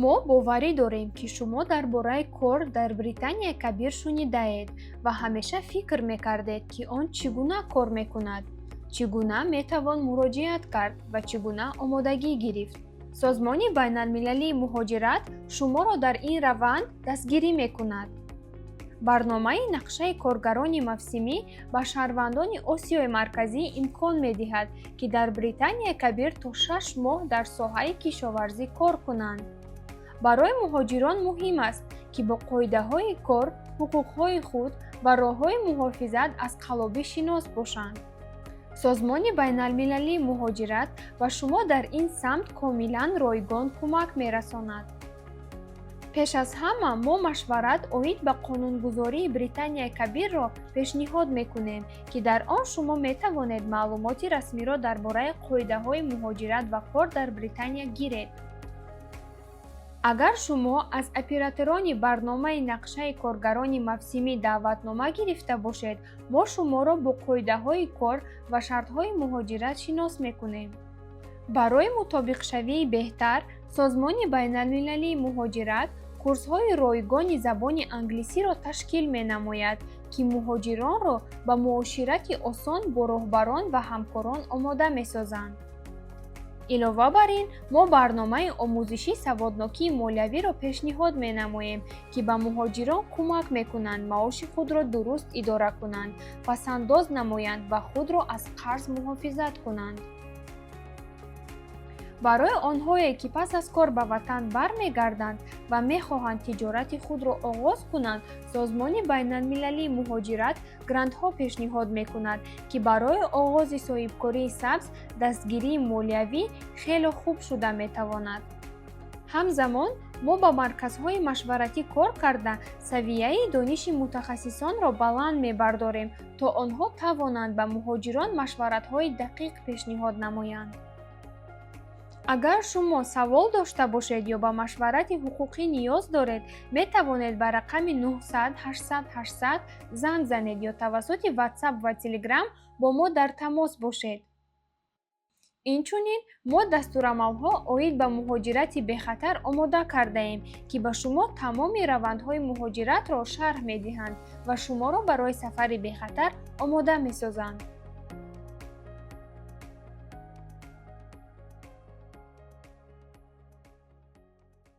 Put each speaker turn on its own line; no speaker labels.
Мо боварӣ дорем, ки шумо дар бораи кор дар Британияи Кабир шунидаед ва ҳамеша фикр мекардед, ки он чӣ гуна кор мекунад, чӣ гуна метавон муроҷиат кард ва чӣ гуна омодагӣ гирифт. Созмони байналмилалии муҳоҷират шуморо дар ин раванд дастгирӣ мекунад. Барномаи нақшаи коргарони мавсимӣ ба шаҳрвандони Осиёи Марказӣ имкон медиҳад, ки дар Британияи Кабир то 6 моҳ дар соҳаи кишоварзӣ кор кунанд. Барои муҳоҷирон муҳим аст, ки бо қоидаҳои кор, ҳуқуқҳои худ ва роҳҳои муҳофизат аз қаллобӣ шинос бошанд. Созмони байналмилалии муҳоҷират ба шумо дар ин самт комилан ройгон кӯмак мерасонад. Пеш аз ҳама мо машварат оид ба қонунгузории Британияи Кабирро пешниҳод мекунем, ки дар он шумо метавонед маълумоти расмиро дар бораи қоидаҳои муҳоҷират ва кор дар Британия гиред. Агар шумо аз операторони барномаи нақшаи коргарони мавсимӣ даъватнома гирифта бошед, мо шуморо бо қоидаҳои кор ва шартҳои муҳоҷират шинос мекунем. Барои мутобиқшавии беҳтар Созмони байналмилалии муҳоҷират курсҳои ройгони забони англисиро ташкил менамояд, ки муҳоҷиронро ба муоширати осон бо роҳбарон ва ҳамкорон омода месозанд. Илова бар ин, мо барномаи омӯзишии саводнокии молиявиро пешниҳод менамоем, ки ба муҳоҷирон кӯмак мекунанд маоши худро дуруст идора кунанд, пасандоз намоянд ва худро аз қарз муҳофизат кунанд. Барои онҳое, ки пас аз кор ба ватан бармегарданд ва мехоҳанд тиҷорати худро оғоз кунанд, Созмони байналмилалии муҳоҷират грантҳо пешниҳод мекунад, ки барои оғози соҳибкории сабз дастгирии молиявӣ хело хуб шуда метавонад. Ҳамзамон мо ба марказҳои машваратӣ кор карда, савияи дониши мутахассисонро баланд мебардорем, то онҳо тавонанд ба муҳоҷирон машваратҳои дақиқ пешниҳод намоянд. Агар шумо савол дошта бошед ё ба машварати ҳуқуқӣ ниёз доред, метавонед ба рақами 900 800 800 занг занед ё тавассути WhatsApp ва Telegram бо мо дар тамос бошед. Инчунин мо дастурамалҳо оид ба муҳоҷирати бехатар омода кардаем, ки ба шумо тамоми равандҳои муҳоҷиратро шарҳ медиҳанд ва шуморо барои сафари бехатар омода месозанд.